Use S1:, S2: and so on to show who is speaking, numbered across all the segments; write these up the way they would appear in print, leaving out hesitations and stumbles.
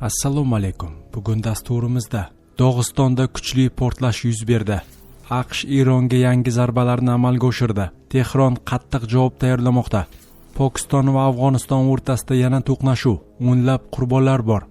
S1: Assalomu alaykum. Bugun dasturimizda Dog'istonda kuchli portlash yuz berdi. AQSh Eronga yangi zarbalarni amalga oshirdi. Tehron qattiq javob tayyorlamoqda. Pokiston va Afg'oniston o'rtasida yana to'qnashuv, o'nlab qurbonlar bor.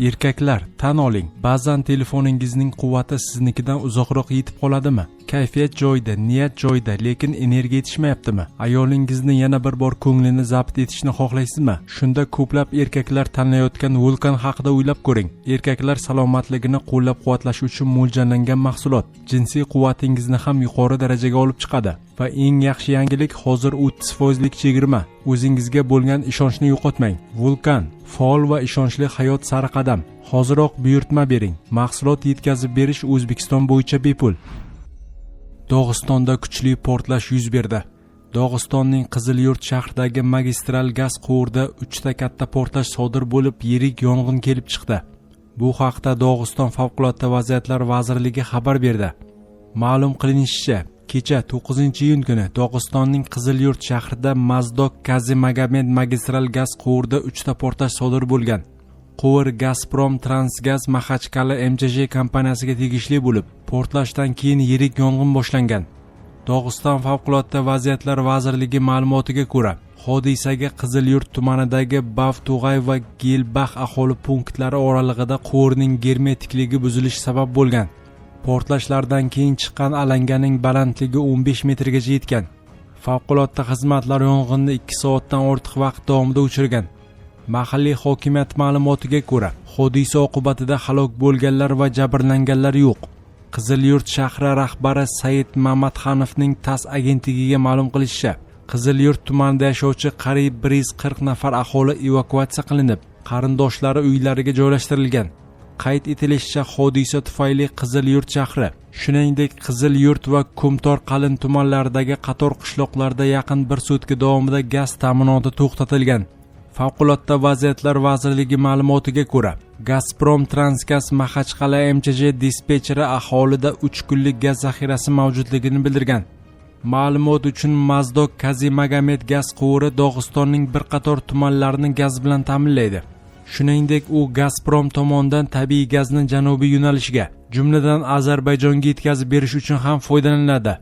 S1: Erkaklar, tan oling, ba'zan telefoningizning quvvati siznikidan uzoqroq yetib qoladimi? Kayfiyat joyida, niyat joyida, lekin energiya yetishmayaptimi? Ayolingizni yana bir bor ko'nglini zabt etishni xohlaysizmi? Shunda ko'plab erkaklar tanlayotgan Vulkan haqida o'ylab ko'ring. Erkaklar salomatligini qo'llab-quvvatlash uchun mo'ljallangan mahsulot jinsiy quvvatingizni ham yuqori darajaga olib chiqadi. Va eng yaxshi yangilik, hozir 30% lik chegirma. O'zingizga bo'lgan ishonchni yo'qotmang. Vulkan faol va ishonchli hayot sari qadam. Hoziroq buyurtma bering. Mahsulot yetkazib berish O'zbekiston bo'yicha bepul. Dog'istonda kuchli portlash yuz berdi. Dog'istonning Qizilyurt shahridagi magistral gaz quvurida 3 ta katta portlash sodir bo'lib, yirik yong'in kelib chiqdi. Bu haqda Dog'iston Favqulodda vaziyatlar vazirligi xabar berdi. Ma'lum qilinishicha, kecha 9-iyun kuni Dog'istonning Qizilyurt shahrida Mazdok Kazimagomed magistral gaz quvurida 3 ta portlash sodir bo'lgan. Quvur Gazprom Transgaz Maxachkala MCJ kompaniyasiga tegishli bo'lib, portlashdan keyin yirik yong'in boshlangan. Dog'iston Favqulodda vaziyatlar vazirligi ma'lumotiga ko'ra, hodisaga Qizilyurt tumanidagi Bavtug'ay va Gelbax aholi punktlari oralig'ida quvurning germetikligi buzilishi sabab bo'lgan. Portlashlardan keyin chiqqan alanganing balandligi 15 metrgacha yetgan. Favqulodda xizmatlar yong'inni 2 soatdan ortiq vaqt davomida o'chirgan. Mahalliy hokimiyat ma'lumotiga ko'ra, hodisa oqibatida halok bo'lganlar va jabrlanganlar yo'q. Qizilyurt shahri rahbari Said Mamatxanovning TASS agentligiga ma'lum qilishicha, Qizilyurt tumanida yashovchi qariyb 140 nafar aholi evakuatsiya qilinib, qarindoshlari uylariga joylashtirilgan. Qayd etilishicha, hodisa tufayli Qizilyurt shahri, shuningdek Qizilyurt va Kumtor qalin tumanlaridagi qator qishloqlarda yaqin bir sutka davomida gaz ta'minoti to'xtatilgan. Favqulodda vaziyatlar vazirligi ma'lumotiga ko'ra, Gazprom Transgaz Maxachqal'a MCJ dispetcheri aholida 3 kunlik gaz zaxirasi mavjudligini bildirgan. Ma'lumot uchun, Mazdok Kazimagomed gaz quvuri Dog'istonning bir qator tumanlarini gaz bilan ta'minlaydi. Shuningdek, u Gazprom tomonidan tabiiy gazni janubiy yo'nalishga, jumladan Ozarbayjonga yetkazib berish uchun ham foydalaniladi.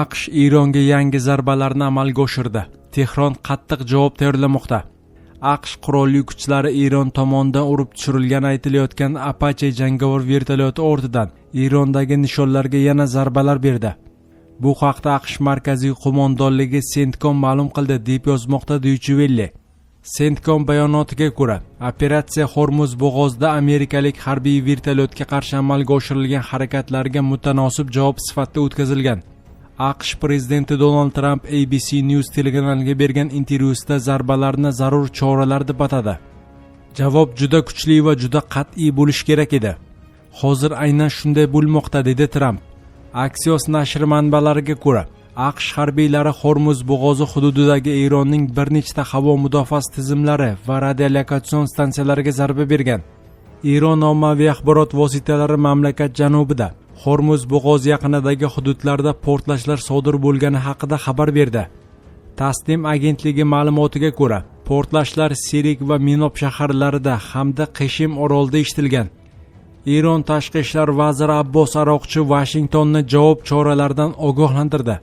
S1: AQSh Eronga yangi zarbalarni amalga oshirdi. Tehron qattiq javob tayyorlamoqda. AQSh qurolli kuchlari Eron tomonidan urib tushirilgani aytilayotgan Apache jangovar vertolyoti ortidan Erondagi nishonlarga yana zarbalar berdi. Bu haqda AQSh markaziy qo'mondonligi CENTCOM ma'lum qildi, deb yozmoqda Deutsche Welle. CENTCOM bayonotiga ko'ra, operatsiya Hormuz bo'g'ozida amerikalik harbiy vertolyotga qarshi amalga oshirilgan harakatlarga mutanosib javob sifatida o'tkazilgan. AQSh prezidenti Donald Tramp ABC News telekanaliga bergan intervyusida zarbalarni zarur choralar deb atadi. Javob juda kuchli va juda qat'iy bo'lishi kerak edi. Hozir aynan shunday bo'lmoqda, dedi Tramp. Axios nashri manbalariga ko'ra, AQSh harbiylari Hormuz bo'g'ozi hududidagi Eronning bir nechta havo mudofaasi tizimlari va radiolokatsion stansiyalariga zarba bergan. Eron ommaviy axborot vositalari mamlakat janubida Hormuz bo'g'ozi yaqinidagi hududlarda portlashlar sodir bo'lgani haqida xabar berdi. Tasnim agentligi ma'lumotiga ko'ra, portlashlar Serik va Minob shaharlarida hamda Qishim orolida eshitilgan. Eron tashqi ishlar vaziri Abbos Aroqchi Vashingtonni javob choralaridan ogohlantirdi.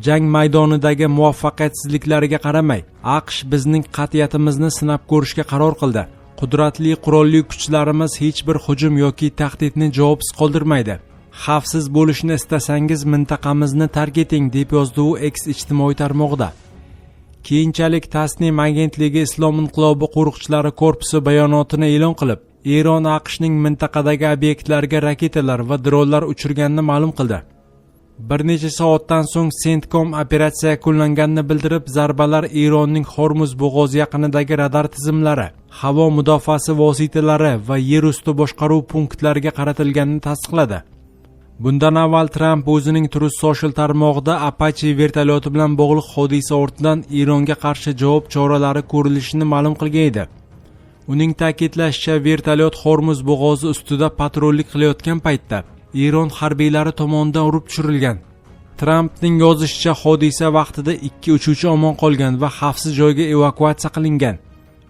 S1: Jang maydonidagi muvaffaqiyatsizliklariga qaramay, AQSh bizning qat'iyatimizni sinab ko'rishga qaror qildi. Qudratli qurolli kuchlarimiz hech bir hujum yoki tahdidni javobsiz qoldirmaydi. Xavfsiz bo'lishni istasangiz, mintaqamizni tark eting, deb yozdi u X ijtimoiy tarmog'ida. Keyinchalik Tasnim agentligi Islom inqilobi qo'riqchilari korpusi bayonotini e'lon qilib, Eron AQShning mintaqadagi obyektlariga raketalar va dronlar uchirganini ma'lum qildi. Bir necha soatdan so'ng CENTCOM operatsiya yakunlanganini bildirib, zarbalar Eronning Hormuz bo'g'ozi yaqinidagi radar tizimlari, havo mudofaasi vositalari va yerusti boshqaruv punktlariga qaratilganini tasdiqladi. Bundan avval Tramp o'zining Truth Social tarmog'ida Apache vertolyoti bilan bog'liq hodisa ortidan Eronga qarshi javob choralari ko'rilishini ma'lum qilgan edi. Uning ta'kidlashicha, vertolyot Hormuz bo'g'ozi ustida patrullik qilayotgan paytda Eron harbiylari tomonidan urib tushirilgan. Trampning yozishicha, hodisa vaqtida ikki uchuvchi omon qolgan va xavfsiz joyga evakuatsiya qilingan.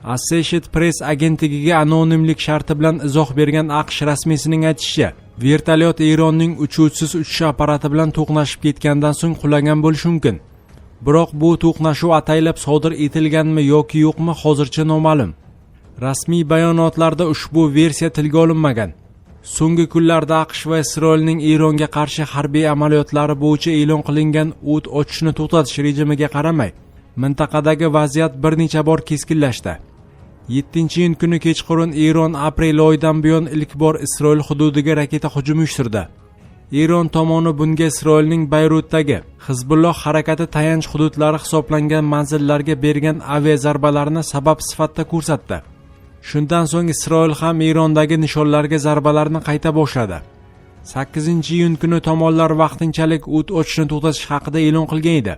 S1: Associated Press agentligiga anonimlik sharti bilan izoh bergan AQSh rasmiysining aytishicha, vertolyot Eronning uchuvchisiz uchish apparati bilan to'qnashib ketgandan so'ng qulagan bo'lishi mumkin. Biroq bu to'qnashuv ataylab sodir etilganmi yoki yo'qmi hozircha noma'lum. Rasmiy bayonotlarda ushbu versiya tilga olinmagan. So'nggi kunlarda AQSh va Isroilning Eronga qarshi harbiy amaliyotlari bo'yicha e'lon qilingan o't ochishni to'xtatish rejimiga qaramay, mintaqadagi vaziyat bir necha bor keskinlashdi. 7-iyun kuni kechqurun Eron aprel oyidan buyon ilk bor Isroil hududiga raketa hujumi uyushtirdi. Eron tomoni bunga Isroilning Bayrutdagi Hizbulloh harakati tayanch hududlari hisoblangan manzillarga bergan aviazarbalarini sabab sifatida ko'rsatdi. Shundan so'ng Isroil ham Erondagi nishonlarga zarbalarni qayta boshladi. 8-iyun kuni tomonlar vaqtinchalik o't ochishni to'xtatish haqida e'lon qilgan edi.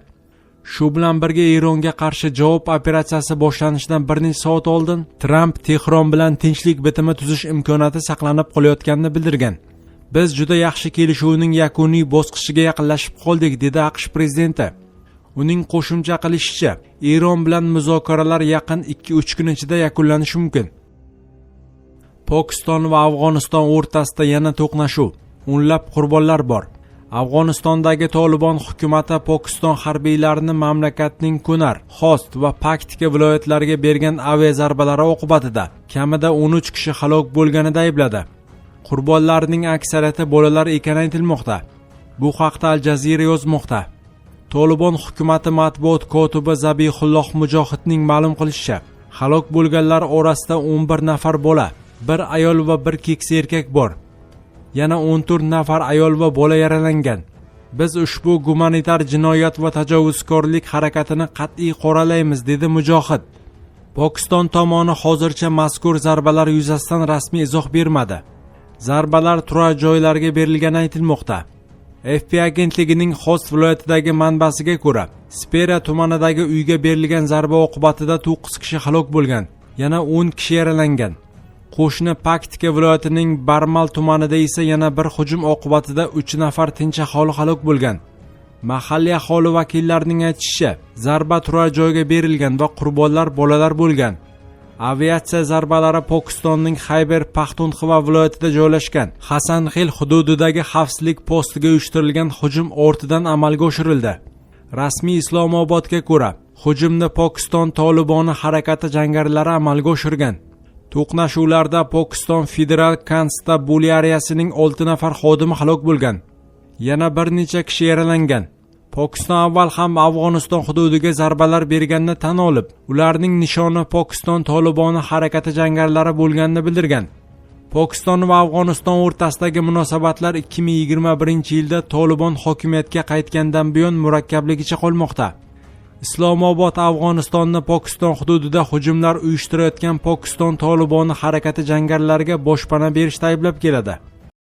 S1: Shu bilan birga Eronga qarshi javob operatsiyasi boshlanishidan bir necha soat oldin Tramp Tehron bilan tinchlik bitimi tuzish imkoniyati saqlanib qolayotganini bildirgan. Biz juda yaxshi kelishuvning yakuniy bosqichiga yaqinlashib qoldik, dedi AQSh prezidenti. Uning qo'shimcha qilishicha, Eron bilan muzokaralar yaqin 2-3 kun ichida yakunlanishi mumkin. Pokiston va Afg'oniston o'rtasida yana to'qnashuv, o'nlab qurbonlar bor. Afg'onistondagi Tolibon hukumati Pokiston harbiylarini mamlakatning Kunar, Xost va Paktika viloyatlariga bergan aviazarbalari oqibatida kamida 13 kishi halok bo'lganida aybladi. Qurbonlarning aksariyati bolalar ekani aytilmoqda. Bu haqda Al Jazeera yozmoqda. Tolibon hukumati matbuot kotibi Zabihulloh Mujohidning ma'lum qilishicha, halok bo'lganlar orasida 11 nafar bola, bir ayol va bir keksa erkak bor. Yana 14 nafar ayol va bola yaralangan. Biz ushbu gumanitar jinoyat va tajovuzkorlik harakatini qat'iy qoralaymiz, dedi Mujohid. Pokiston tomoni hozircha mazkur zarbalar yuzasidan rasmiy izoh bermadi. Zarbalar turar joylarga berilgani aytilmoqda. AFP agentligining Xost viloyatidagi manbasiga ko'ra, Spera tumanidagi uyga berilgan zarba oqibatida 9 kishi halok bo'lgan, yana 10 kishi yaralangan. Qo'shni Paktika viloyatining Barmal tumanida esa yana bir hujum oqibatida 3 nafar tinch aholi halok bo'lgan. Mahalliy aholi vakillarining aytishicha, zarba turar joyga berilgan va qurbonlar bolalar bo'lgan. Aviatsiya zarbalari Pokistonning Xayber Paxtunxva viloyatida joylashgan Hasanxil hududidagi xavfsizlik postiga uyushtirilgan hujum ortidan amalga oshirildi. Rasmiy Islomobodga ko'ra, hujumni Pokiston Toliboni harakati jangarilari amalga oshirgan. To'qnashuvlarda Pokiston Federal Konstabulyariyasining 6 nafar xodimi halok bo'lgan. Yana bir necha kishi yaralangan. Pokiston avval ham Afg'oniston hududiga zarbalar berganini tan olib, ularning nishoni Pokiston Toliboni harakati jangarilari bo'lganini bildirgan. Pokiston va Afg'oniston o'rtasidagi munosabatlar 2021-yilda Tolibon hokimiyatga qaytgandan buyon murakkabligicha qolmoqda. Islomobod Afg'onistonni Pokiston hududida hujumlar uyushtirayotgan Pokiston Toliboni harakati jangarilariga boshpana berishda ayblab keladi.